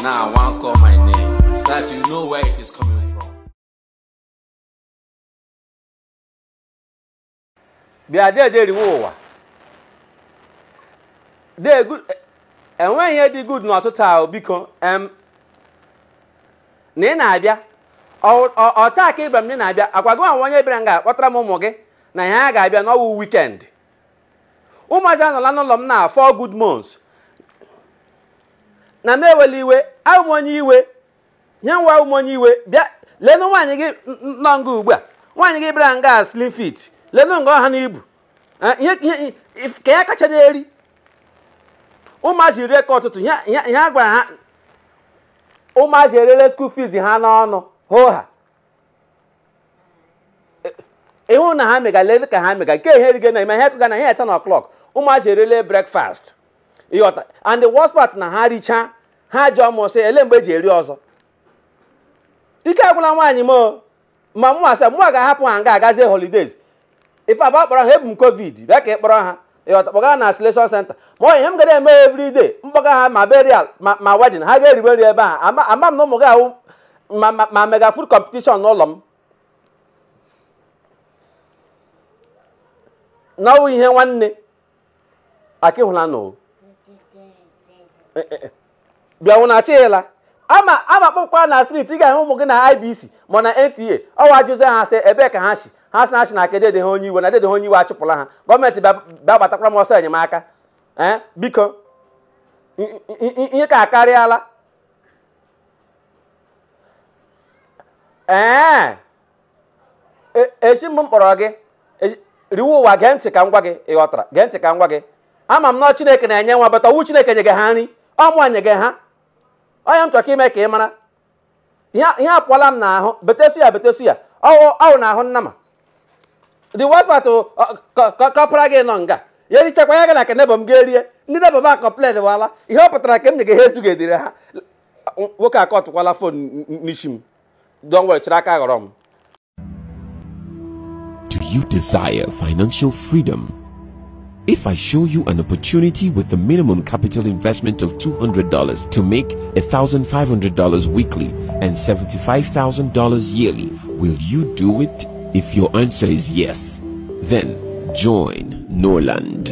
Now I wan call my name so that you know where it is coming from. Bịa deede riwe ụwa. Dee good, enweghị ihe dị good n'ọtụtụ ahụ biko em na ị na-abịa ọta ka ịbịa m na ị na-abịa akwa gị nwa onye bịara nga kpọtara m ụmụ gị na ihe a ga-abịa n'ọwụ weekend. Ụmụazị anọla n'ụlọ m na 4 good months. Na m ewela iwe, ahụ m onye iwe, nye nwa ahụ m onye iwe, bịa leenụ nwaanyị gị nọ nga ugbu a. Nwaanyị gị bịara nga slim fit, leenụ nga ọha na ibu. Ihe ka ya kacha na-eri. Ụmụazị rie ka ụtụtụ, ihe a gwara ha, ụmụazị erele school fees ha n'ọnụ, hoo ha. Ịhụ na ha mega, lele ka ha mega, nke ihe erige na ime ihe ga na ihe 10 o'clock, ụmụazị erele breakfast. Ịghọta? And the worst part na ha richaa, ha jụọ m sị ele mgbe eji eri ọzọ. Ike agwụla nwaanyị m ma mụ asị mụ ga-ahapụ ha nga agazie holidays. Ife abụọ kpọrọ ha ebu m covid bịa ka ị kpọrọ ha ịghọta kpọga na isolation center. Ma ọ ihe m gara eme everyday mkpọga ha ma burial ma wedding ha ga-eribe nri ebe ahụ. Ama m na ụmụ gị ahụ ma mega food competition n'ụlọ m. N'ọwụ ihe nwanne aka ịhụla nụ bịa nwụ na achịghịla ama kpọkwa na street ị ga-ahụ ụmụ gị na IBC ma na NTA ọwa ajụzi ha sị ebee ka ha si ha sị na achị na aka dede ha onye iwe na dede ha onye iwe achụpụla ha gọọmenti bịa gbatakwara m ọsọ enyemaka. Ee biko ihe ka akarịala. Ee echi mbụ m kpọrọ gị riwe ụwa gee ntị ka m gwa gị ịghọtara gee ntị ka m gwa gị ama m na Chineke na-enye nwa bata ọwụ Chineke nye gị ha nri ọmụ nye gị ha onye m chọrọ ka ime ka ị mara ihe apụọla m n'ahụ betesu ya ọwụ n'ahụ nnama. The worst part kọpara gị nọ nga ya erichakwa ya ga na kenebo m ga-erie ndị nebo m akọplen wala ihe ọ pụtara ka m nye gị ha ezugedere ha. Nwoke akọtụkwala fon n'isi m don were chịrị aka ghọrọ m. Do you desire financial freedom? If I show you an opportunity with the minimum capital investment of $200 to make $1,500 weekly and $75,000 yearly, will you do it? If your answer is yes, then join Norland.